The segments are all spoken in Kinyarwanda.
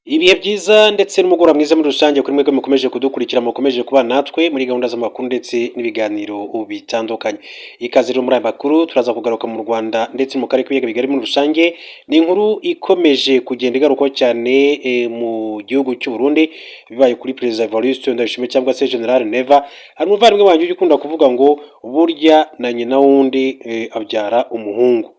Ibihe byiza ndetse n'umugoroba mwiza muri rusange kuri mwebwe mukomeje kudukurikira, mukomeje kuba natwe muri gahunda z'amakuru ndetse n'ibiganiro bitandukanye. Ikaze rero muri aya makuru, turaza kugaruka mu Rwanda ndetse mu karere k'ibiyaga bigari muri rusange. Ni inkuru ikomeje kugenda igarukwaho cyane mu gihugu cy'u Burundi, bibaye kuri Perezida Evariste Ndayishimiye cyangwa se General Neva. Hari umuvandimwe wanjye ujya ukunda kuvuga ngo burya na nyina wundi abyara umuhungu.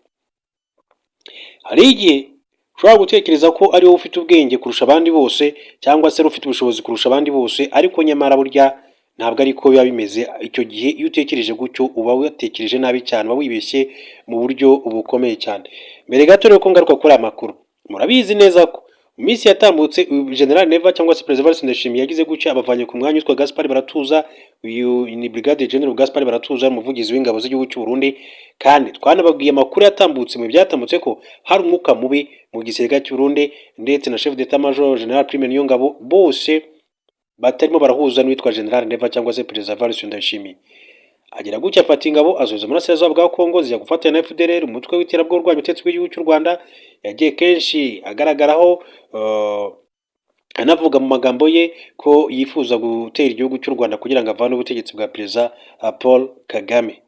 Hari igihe ushobora gutekereza ko ari wowe ufite ubwenge kurusha abandi bose, cyangwa se ufite ubushobozi kurusha abandi bose, ariko nyamara burya ntabwo ariko biba bimeze. Icyo gihe iyo utekereje gutyo uba watekereje nabi cyane, uba wibeshye mu buryo bukomeye cyane. Mbere gato rero ko ngaruka kuri aya makuru, murabizi neza ko mu minsi yatambutse General Neva cyangwa se Perezida Evariste Ndayishimiye yagize gutya abavanye ku mwanya witwa Gaspard Baratuza. Uyu ni Brigadier General Gaspard Baratuza, umuvugizi w'ingabo z'igihugu cy'u Burundi. Kandi twanababwiye amakuru yatambutse mu byatambutse ko hari umwuka mubi mu gisirikare cy'u Burundi, ndetse na Chef d'état major General Prime Niyongabo, bose batarimo barahuza n'uwitwa General Neva cyangwa se Perezida Evariste Ndayishimiye. Agira gutya afata ingabo azoza mu burasirazuba bwa Kongo, zijya gufatanya na FDLR, umutwe w'iterabwoba urwanya ubutegetsi bw'igihugu cy'u Rwanda. Yagiye kenshi agaragaraho anavuga mu magambo ye ko yifuza gutera igihugu cy'u Rwanda kugira ngo avane ubutegetsi bwa Perezida Paul Kagame.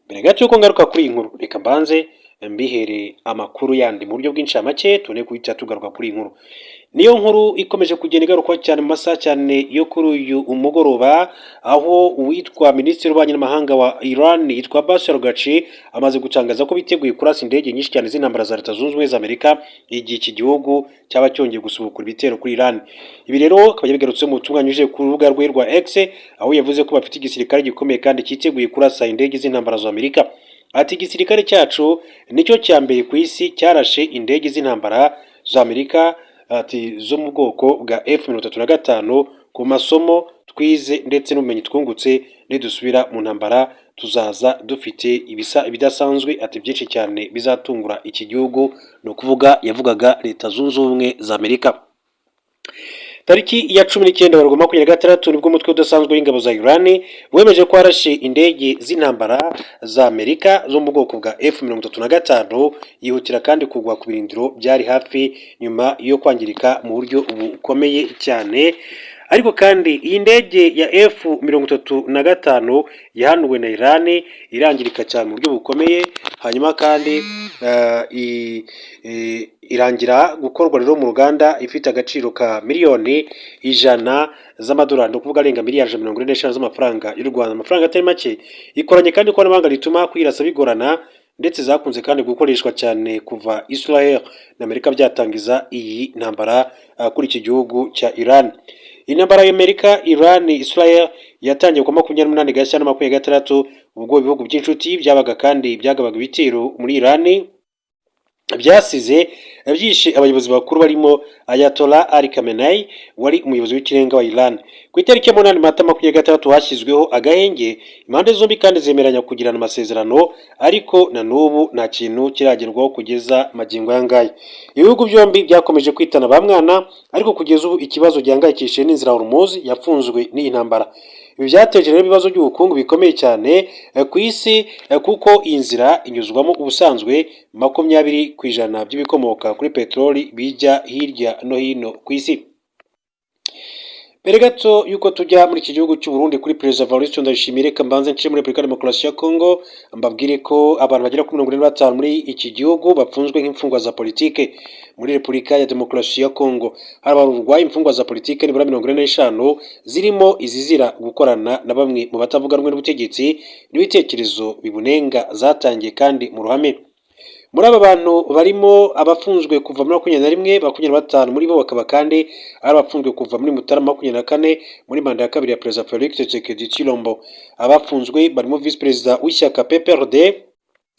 Mbere gato yuko ngaruka kuri iyi nkuru, reka mbanze mbihere amakuru yandi mu buryo bw'incamake, tubone guhita tugaruka kuri iyi nkuru. Niyo nkuru ikomeje kugenda igarukwaho cyane mu masaha cyane yo kuri uyu mugoroba, aho uwitwa Minisitiri w'Ububanyi n'Amahanga wa Iran yitwa Abbas Araghchi amaze gutangaza ko biteguye kurasa indege nyinshi cyane z'intambara za Leta Zunze Ubumwe za Amerika igihe iki gihugu cyaba cyongeye gusubukura ibitero kuri Iran. Ibi rero akaba yabigarutse mu butumwa anyujije ku rubuga rwe rwa X, aho yavuze ko bafite igisirikare gikomeye kandi cyiteguye kurasa indege z'intambara za Amerika. Ati: "Igisirikare cyacu nicyo cya mbere ku isi cyarashe indege z'intambara za Amerika", ati zo mu bwoko bwa F-35. "Ku masomo twize ndetse n'ubumenyi twungutse, nidusubira mu ntambara tuzaza dufite ibisa ibidasanzwe", ati byinshi cyane bizatungura iki gihugu, ni ukuvuga yavugaga Leta Zunze Ubumwe za Amerika. Tariki ya 19 Werurwe 26 nibwo umutwe udasanzwe w'ingabo za Iran wemeje ko warashe indege z'intambara za Amerika zo mu bwoko bwa F-35, yihutira kandi kugwa ku birindiro byari hafi nyuma yo kwangirika mu buryo bukomeye cyane. Ariko kandi iyi ndege ya F-35 yahanuwe na Iran irangirika cyane mu buryo bukomeye, hanyuma kandi irangira gukorwa rero mu ruganda ifite agaciro ka miliyoni 100 z'amadolari, ni ukuvuga arenga miliyari 145 z'amafaranga y'u Rwanda, amafaranga atari make. Ikoranye kandi ikoranabuhanga rituma kuyirasa bigorana, ndetse zakunze kandi gukoreshwa cyane kuva Israel na Amerika byatangiza iyi ntambara kuri iki gihugu cya Iran. Intambara ya Amerika, Iran, Israel yatangiye ku 28 Gashyantare 26, ubwo ibihugu by'inshuti byabaga kandi byagabaga ibitero muri Iran byasize byishe abayobozi bakuru barimo Ayatollah Ali Khamenei wari umuyobozi w'ikirenga wa Iran. Ku itariki ya 8 Mata 26 hashyizweho agahenge, impande zombi kandi zemeranya kugirana amasezerano, ariko na n'ubu nta kintu kiragerwaho kugeza magingo aya ngaya. Ibihugu byombi byakomeje kwitana ba mwana, ariko kugeza ubu ikibazo gihangayikishije n'inzira Hormuz yafunzwe n'iyi ntambara. Ibi byateje rero ibibazo by'ubukungu bikomeye cyane ku isi, kuko iyi nzira inyuzwamo ubusanzwe 20% by'ibikomoka kuri peteroli bijya hirya no hino ku isi. Mbere gato yuko tujya muri iki gihugu cy'u Burundi kuri Perezida Evariste Ndayishimiye, reka mbanze nce muri Repubulika ya Demokarasi ya Kongo, mbabwire ko abantu bagera kuri 45 muri iki gihugu bafunzwe nk'imfungwa za politike. Muri Repubulika ya Demokarasi ya Kongo harabarurwa imfungwa za politike nibura 45, zirimo izizira gukorana na bamwe mu batavuga rumwe n'ubutegetsi n'ibitekerezo bibunenga zatangiye kandi mu ruhame. Muri aba bantu barimo abafunzwe kuva muri 21, 25 muri bo bakaba kandi ari abafunzwe kuva muri Mutarama 24 muri manda ya kabiri ya Perezida Felix Tshisekedi Tshilombo. Abafunzwe barimo visi perezida w'ishyaka PPRD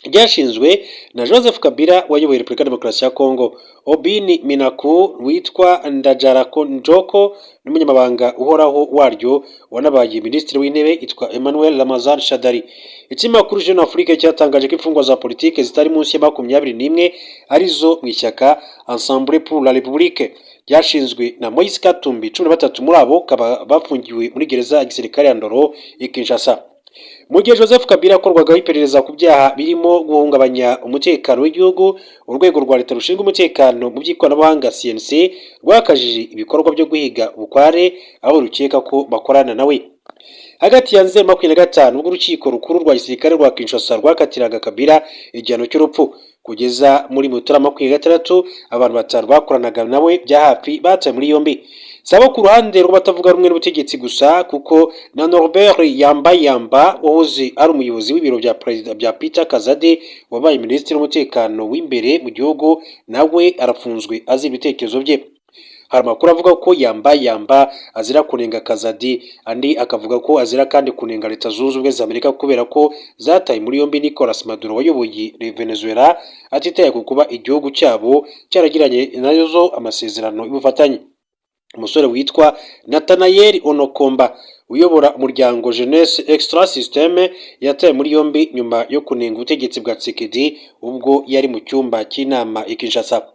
ryashinzwe na Joseph Kabila wayoboye Repubulika ya Demokarasi ya Kongo, Aubin Minaku, witwa Ndjala Njoko, n'umunyamabanga uhoraho waryo wanabaye minisitiri w'intebe yitwa Emmanuel Ramazani Shadary. Ikinyamakuru Jeune Afrique cyatangaje ko imfungwa za politike zitari munsi ya 21 arizo mu ishyaka Ensemble pour la République ryashinzwe na Moise Katumbi, 13 muri abo kaba bafungiwe muri gereza ya gisirikare ya Ndolo i Kinshasa. Mu gihe Joseph Kabila yakorwagaho iperereza ku byaha birimo guhungabanya umutekano w'igihugu, urwego rwa leta rushinzwe umutekano mu by'ikoranabuhanga CNC rwakajije ibikorwa byo guhiga bukware aho rukeka ko bakorana nawe. Hagati ya Nzeri 25, ubwo urukiko rukuru rwa gisirikare rwa Kinshasa rwakatiraga Kabila igihano cy'urupfu, kugeza muri Mutarama 26, abantu batanu bakoranaga nawe bya hafi batawe muri yombi. Sabo ku ruhande rw'abatavuga rumwe n'ubutegetsi gusa, kuko na Norbert Yambayamba wahoze ari umuyobozi w'ibiro bya perezida bya Peter Kazadi wabaye minisitiri w'umutekano w'imbere mu gihugu, nawe arafunzwe azira ibitekerezo bye. Hari amakuru avuga ko Yambayamba azira kunenga Kazadi, andi akavuga ko azira kandi kunenga Leta Zunze Ubumwe za Amerika kubera ko zataye muri yombi Nicolas Maduro wayoboye Venezuela, atitaye ku kuba igihugu cyabo cyaragiranye nazo amasezerano y'ubufatanye. Umusore witwa Nathanael Onokomba uyobora umuryango Jeunesse Extra Systeme yatawe muri yombi nyuma yo kunenga ubutegetsi bwa Tshisekedi ubwo yari mu cyumba cy'inama i Kinshasa.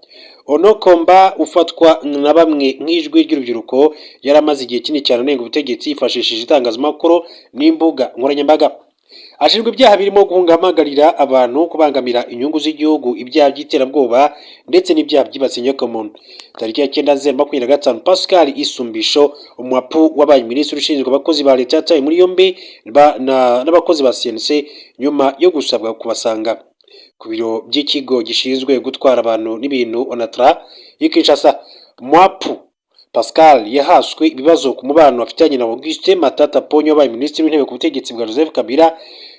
Onokomba ufatwa na bamwe nk'ijwi ry'urubyiruko yari amaze igihe kinini cyane anenga ubutegetsi yifashishije itangazamakuru n'imbuga nkoranyambaga. Ashinjwa ibyaha birimo guhamagarira abantu kubangamira inyungu z'igihugu, ibyaha by'iterabwoba ndetse n'ibyaha byibasiye inyokomuntu. Tariki ya 9 Nzeri 25, Pascal Isumbisho Umwapu wabaye minisitiri ushinzwe abakozi ba leta yatawe muri yombi n'abakozi ba CNC nyuma yo gusabwa kubasanga ku biro by'ikigo gishinzwe gutwara abantu n'ibintu ONATRA i Kinshasa. Mwapu Pascal yahaswe ibibazo ku mubano afitanye na Augustin Matata Ponyo wabaye minisitiri w'intebe ku butegetsi bwa Joseph Kabila,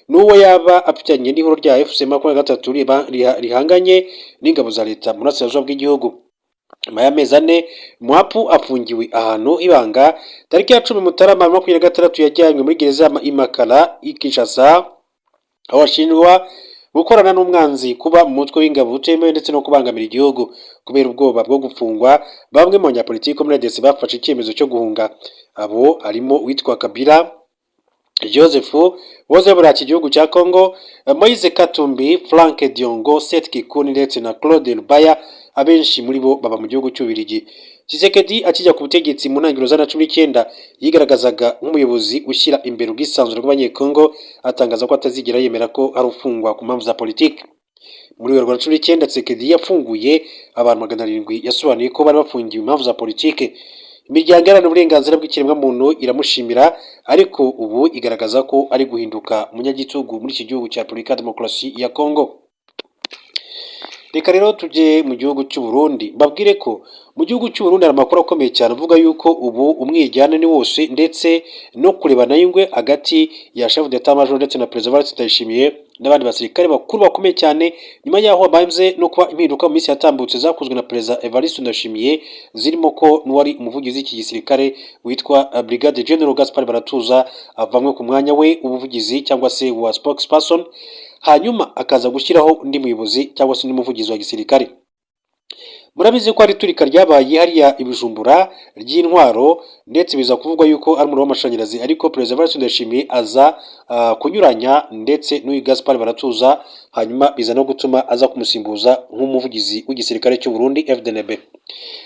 n'uwo yaba afitanye n'ihuriro rya AFC 23 rihanganye n'ingabo za leta mu burasirazuba bw'igihugu. Nyuma y'amezi 4 Mwapu afungiwe ahantu h'ibanga, tariki ya 10 Mutarama 26 yajyanywe muri gereza ya Imakala i Kinshasa, aho ashinjwa gukorana n'umwanzi, kuba mu mutwe w'ingabo utemewe ndetse no kubangamira igihugu. Kubera ubwoba bwo gufungwa, bamwe mu banyapolitiki bo muri RDC bafashe icyemezo cyo guhunga. Abo harimo uwitwa Kabila Joseph wahoze ayobora iki gihugu cya Congo, Moise Katumbi, Frank Diongo, Seth Kikuni ndetse na Claude Lubaya. Abenshi muri bo baba mu gihugu cy'Ububiligi. Tshisekedi akijya ku butegetsi mu ntangiriro za 19 yigaragazaga nk'umuyobozi ushyira imbere ubwisanzure bw'Abanyekongo, atangaza ko atazigera yemera ko hari ufungwa ku mpamvu za politiki. Muri Werurwe 19, Tshisekedi yafunguye abantu 700 yasobanuye ko bari bafungiwe impamvu za politiki. Imiryango iharanira uburenganzira bw'ikiremwamuntu iramushimira, ariko ubu igaragaza ko ari guhinduka umunyagitugu muri iki gihugu cya Repubulika ya Demokarasi ya Kongo. Reka rero tujye mu gihugu cy'u Burundi, mbabwire ko mu gihugu cy'u Burundi hari amakuru akomeye cyane avuga yuko ubu umwiryane ni wose ndetse no kurebana y'ingwe hagati ya chef d'état major ndetse na perezida Evariste Ndayishimiye n'abandi basirikare bakuru bakomeye cyane, nyuma y'aho hamaze no kuba impinduka mu minsi yatambutse zakozwe na perezida Evariste Ndayishimiye, zirimo ko n'uwari umuvugizi w'iki gisirikare witwa Brigade General Gaspard Baratuza avanywe ku mwanya we w'ubuvugizi cyangwa se wa spokesperson, hanyuma akaza gushyiraho undi muyobozi cyangwa se undi muvugizi wa gisirikare. Murabizi ko hari iturika ryabaye hariya i Bujumbura ry'intwaro, ndetse biza kuvugwa yuko ari umuriro w'amashanyarazi, ariko perezida Evariste Ndayishimiye aza kunyuranya ndetse n'uyu Gaspard Baratuza, hanyuma biza no gutuma aza kumusimbuza nk'umuvugizi w'igisirikare cy'u Burundi FDNB.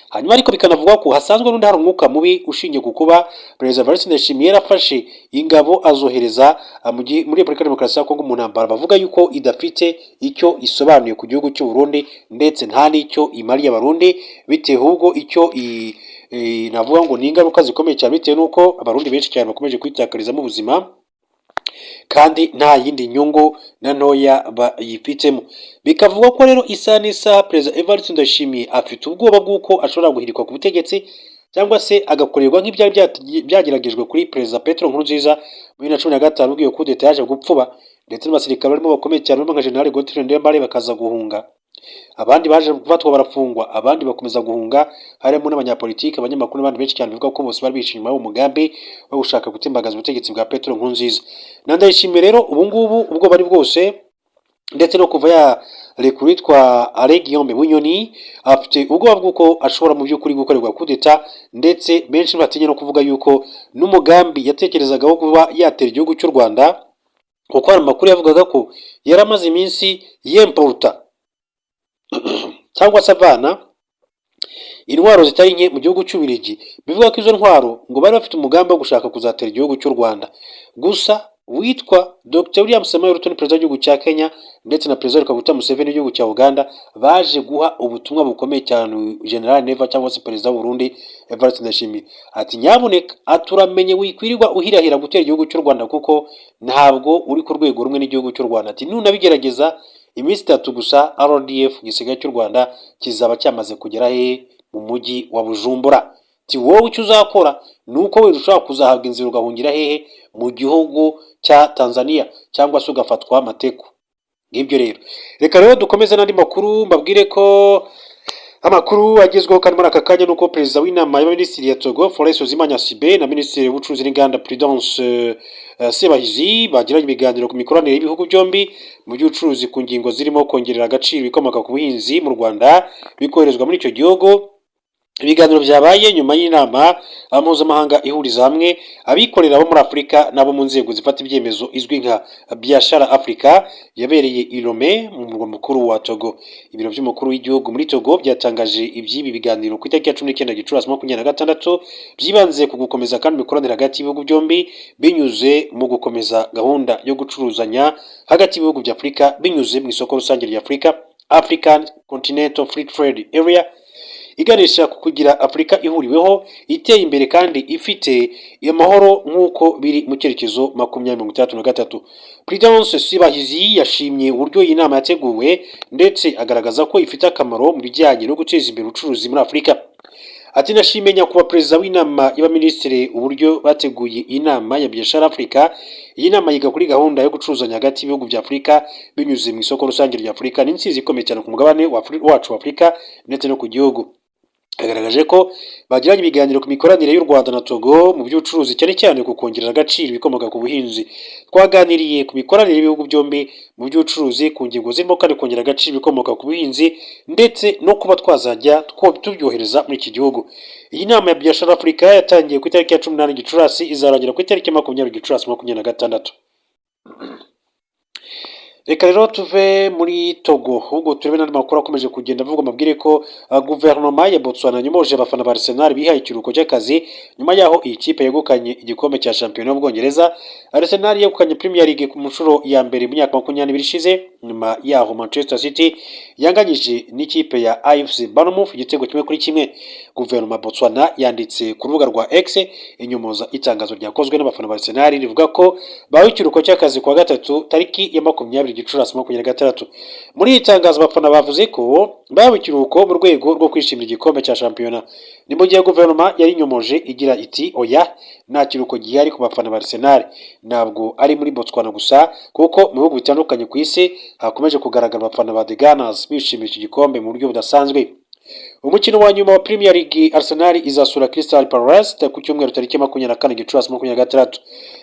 Hanyuma ariko bikanavugwa ko hasanzwe n'undi hari umwuka mubi ushingiye ku kuba perezida Evariste Ndayishimiye yarafashe ingabo azohereza muri Repubulika ya Demokarasi ya Kongo mu ntambara bavuga yuko idafite icyo isobanuye ku gihugu cy'u Burundi ndetse nta n'icyo imariye Abarundi, bitewe ahubwo icyo navuga ngo ni ingaruka zikomeye cyane, bitewe n'uko Abarundi benshi cyane bakomeje kwitakarizamo ubuzima kandi nta yindi nyungu na ntoya bayifitemo. Bikavugwa ko rero isaha n'isaha perezida Evariste Ndayishimiye afite ubwoba bw'uko ashobora guhirikwa ku butegetsi cyangwa se agakorerwa nk'ibyari byageragejwe kuri perezida Petero Nkurunziza muri 2015, ubwo iyo kudeta yaje gupfuba, ndetse n'abasirikare barimo bakomeye cyane barimo nka General Godfrey Niyombare bakaza guhunga, abandi baje gufatwa barafungwa, abandi bakomeza guhunga, harimo n'abanyapolitiki, abanyamakuru n'abandi benshi cyane bivuga ko bose bari bicaye inyuma y'uwo mugambi wo gushaka gutembagaza ubutegetsi bwa Petero Nkurunziza. Na Ndayishimiye rero ubu ngubu ubwo bari bwose, ndetse no kuva yarekura witwa Alain Guillaume Bunyoni, afite ubwoba bw'uko ashobora mu by'ukuri gukorerwa kudeta, ndetse benshi batinya no kuvuga yuko n'umugambi yatekerezagaho kuba yatera igihugu cy'u Rwanda, kuko hari amakuru yavugaga ko yari amaze iminsi yemporuta cyangwa se avana intwaro zitari nke mu gihugu cy'Ububiligi, bivuga ko izo ntwaro ngo bari bafite umugambi wo gushaka kuzatera igihugu cy'u Rwanda gusa. Uwitwa Dr William Samoei Ruto ni perezida w'igihugu cya Kenya, ndetse na Perezida Kaguta Museveni w'igihugu cya Uganda, baje guha ubutumwa bukomeye cyane General Neva cyangwa se perezida w'u Burundi Evariste Ndayishimiye, ati: "Nyabuneka, aturamenye wikwirirwa uhirahira gutera igihugu cy'u Rwanda, kuko ntabwo uri ku rwego rumwe n'igihugu cy'u Rwanda." Ati: "Nunabigerageza, iminsi 3 gusa, RDF, igisigaye cy'u Rwanda, kizaba cyamaze kugera he? Mu mujyi wa Bujumbura." Ati: "Wowe icyo uzakora ni uko wenda ushobora kuzahabwa inzira ugahungira hehe? Mu gihugu cya Tanzania, cyangwa se ugafatwa amateko." Ngibyo rero. Reka rero dukomeze n'andi makuru. Mbabwire ko amakuru agezweho kandi muri aka kanya nuko perezida w'inama y'abaminisitiri ya Togo, Faure Essozimna Gnassingbé, na minisitiri w'ubucuruzi n'inganda, Prudence Sebahizi, bagiranye ibiganiro ku mikoranire y'ibihugu byombi mu by'ubucuruzi, ku ngingo zirimo kongerera agaciro ibikomoka ku buhinzi mu Rwanda bikoherezwa muri icyo gihugu. Ibiganiro byabaye nyuma y'inama mpuzamahanga ihuriza hamwe abikorera bo muri Afurika n'abo mu nzego zifata ibyemezo, izwi nka Biashara Africa, yabereye i Lomé mu murwa mukuru wa Togo. Ibiro by'umukuru w'igihugu muri Togo byatangaje iby'ibi biganiro ku itariki ya 19 Gicurasi 2026. Byibanze ku gukomeza kandi imikoranire hagati y'ibihugu byombi binyuze mu gukomeza gahunda yo gucuruzanya hagati y'ibihugu bya Afurika binyuze mu isoko rusange rya Afurika, African Continental Free Trade Area, iganisha ku kugira Afurika ihuriweho, iteye imbere kandi ifite amahoro, nk'uko biri mu cyerekezo 2063. Prudence Sebahizi yashimye uburyo iyi nama yateguwe, ndetse agaragaza ko ifite akamaro mu bijyanye no guteza imbere ubucuruzi muri Afurika. Ati: "Nashimye nyakubahwa perezida w'inama y'abaminisitiri uburyo bateguye iyi nama ya Biashara Africa. Iyi nama yiga kuri gahunda yo gucuruzanya hagati y'ibihugu bya Afurika binyuze mu isoko rusange rya Afurika. Ni intsinzi ikomeye cyane ku mugabane wacu wa Afurika ndetse no ku gihugu." Yagaragaje ko bagiranye ibiganiro ku mikoranire y'u Rwanda na Togo mu by'ubucuruzi, cyane cyane ku kongerera agaciro ibikomoka ku buhinzi. "Twaganiriye ku mikoranire y'ibihugu byombi mu by'ubucuruzi, ku ngingo zirimo kandi kongera agaciro ibikomoka ku buhinzi, ndetse no kuba twazajya tubyohereza muri iki gihugu." Iyi nama ya Biashara Africa yatangiye ku itariki ya 18 Gicurasi, izarangira ku itariki ya 20 Gicurasi 2026. Reka rero tuve muri Togo, ahubwo turebe n'andi makuru akomeje kugenda avugwa. Amabwire ko guverinoma ya Botswana yanyomoje abafana ba Arsenal bihaye ikiruhuko cy'akazi nyuma y'aho iyi kipe yegukanye igikombe cya shampiyona y'Ubwongereza. Arsenal yegukanye Premier League ku nshuro ya mbere mu myaka 20 ishize, nyuma y'aho Manchester City yanganyije n'ikipe ya AFC Bournemouth igitego 1-1. Guverinoma ya Botswana yanditse ku rubuga rwa X inyomoza itangazo ryakozwe n'abafana ba Arsenal rivuga ko bahawe ikiruhuko cy'akazi kuwa gatatu tariki ya 20 Gicurasi 2026. Muri iri tangazo, abafana bavuze ko bahawe ikiruhuko mu rwego rwo kwishimira igikombe cya shampiyona. Ni mu gihe guverinoma yari inyomoje igira iti: "Oya, nta kiruhuko gihari ku bafana ba Arsenal." Ntabwo ari muri Botswana gusa, kuko mu bihugu bitandukanye ku isi hakomeje kugaragara abafana ba The Gunners bishimira iki gikombe mu buryo budasanzwe. Umukino wa nyuma wa Premier League, Arsenal izasura Crystal Palace ku cyumweru tariki 24 Gicurasi 2026.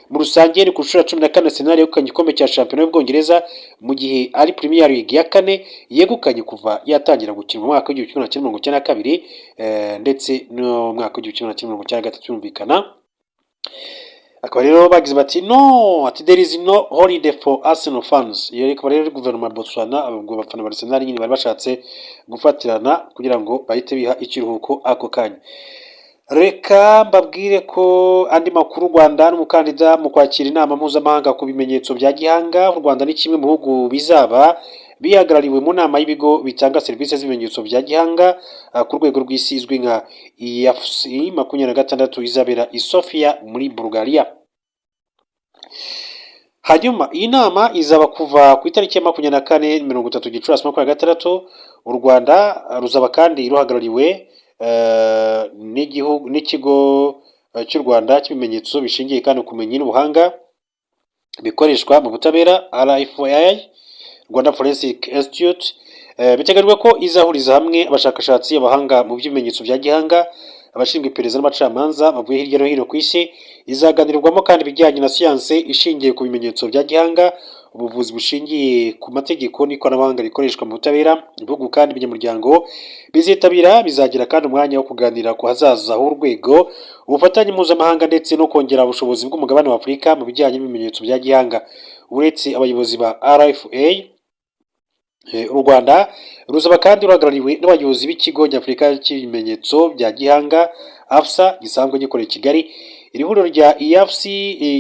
Muri rusange, ni ku nshuro ya 14 Arsenal yegukanye igikombe cya shampiyona y'Ubwongereza, mu gihe ari Premier League ya kane yegukanye kuva yatangira gukina mu mwaka w'1992 ndetse no mu mwaka w'1993 yumvikana. Akaba rero bagize bati: "No," ati, "there is no holiday for Arsenal fans." Iyo ikaba rero guverinoma ya Botswana. Ubwo abafana ba Arsenal nyine bari bashatse gufatirana kugira ngo bahite biha ikiruhuko ako kanya. Reka mbabwire ko andi makuru: U Rwanda n'umukandida mu kwakira inama mpuzamahanga ku bimenyetso bya gihanga. U Rwanda ni kimwe mu bihugu bizaba bihagarariwe mu nama y'ibigo bitanga serivisi z'ibimenyetso bya gihanga ku rwego rw'isi, izwi nka IAFC 26, izabera i Sofia muri Bulgaria. Hanyuma iyi nama izaba kuva ku itariki ya 24, 30 Gicurasi 2026. U Rwanda ruzaba kandi ruhagarariwe n'igihugu n'ikigo cy'u Rwanda cy'ibimenyetso bishingiye kandi ku bumenyi n'ubuhanga bikoreshwa mu butabera, RFI, Rwanda Forensic Institute. Biteganyijwe ko izahuriza hamwe abashakashatsi, abahanga mu by'ibimenyetso bya gihanga, abashinzwe iperereza n'abacamanza bavuye hirya no hino ku isi. Izaganirwamo kandi ibijyanye na siyanse ishingiye ku bimenyetso bya gihanga, ubuvuzi bushingiye ku mategeko n'ikoranabuhanga rikoreshwa mu butabera. Ibihugu kandi binyamuryango bizitabira bizagira kandi umwanya wo kuganira ku hazaza h'urwego, ubufatanye mpuzamahanga ndetse no kongera ubushobozi bw'umugabane wa Afurika mu bijyanye n'ibimenyetso bya gihanga. Uretse abayobozi ba RFA, u Rwanda ruzaba kandi ruhagarariwe n'abayobozi b'ikigo nyafurika cy'ibimenyetso bya gihanga, AFSA, gisanzwe gikorera i Kigali. Iri huriro rya IAFC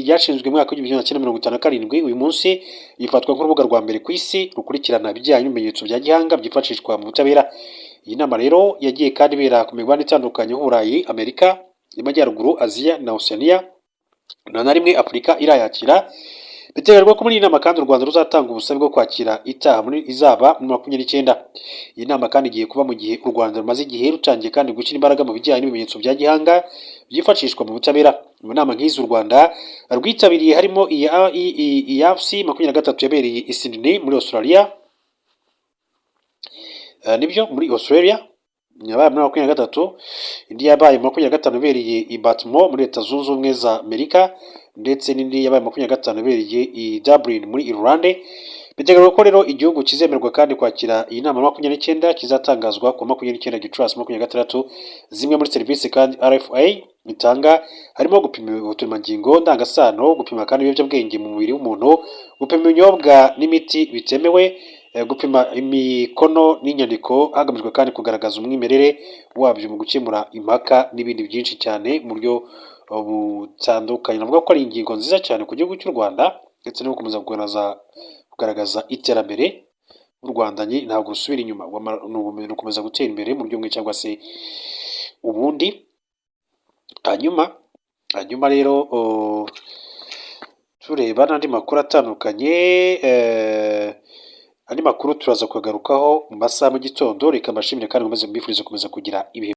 ryashinzwe mu mwaka w'1957. Uyu munsi rifatwa nk'urubuga rwa mbere ku isi rukurikirana ibijyanye n'ibimenyetso bya gihanga byifashishwa mu butabera. Iyi nama rero yagiye kandi ibera ku migabane itandukanye nk'Uburayi, Amerika y'Amajyaruguru, Aziya na Oceania. Nta na rimwe Afurika irayakira. Biteganyijwe ko muri iyi nama kandi u Rwanda ruzatanga ubusabe bwo kwakira itaha muri izaba muri 29. Iyi nama kandi igiye kuba mu gihe u Rwanda rumaze igihe rutangiye kandi gushyira imbaraga mu bijyanye n'ibimenyetso bya gihanga byifashishwa mu butabera. Mu nama nk'izi u Rwanda rwitabiriye harimo iya IAFC 23 yabereye i Sydney muri Australia. Nibyo, muri Australia yabaye muri 23. Indi yabaye 25 ibereye i Baltimore muri Leta Zunze Ubumwe za Amerika, ndetse n'indi yabaye 25 ibereye i Dublin muri Ireland. Biteganyijwe ko rero igihugu kizemerwa kandi kwakira iyi nama 29 kizatangazwa ku 29 Gicurasi 26. Zimwe muri serivisi kandi RFA itanga harimo gupima uturemangingo ndangasano, gupima kandi ibiyobyabwenge mu mubiri w'umuntu, gupima ibinyobwa n'imiti bitemewe, gupima imikono n'inyandiko hagamijwe kandi kugaragaza umwimerere wabyo mu gukemura impaka, n'ibindi byinshi cyane mu buryo butandukanye. Navuga ko ari ingingo nziza cyane ku gihugu cy'u Rwanda ndetse no gukomeza kugaragaza iterambere mu Rwanda. Ntabwo rusubira inyuma, ni ugukomeza gutera imbere mu buryo bumwe cyangwa se ubundi. Hanyuma rero tureba n'andi makuru atandukanye. Andi makuru turaza kuyagarukaho mu masaha mu gitondo. Reka mbashimire kandi nkomeze mbifurize gukomeza kugira ibihe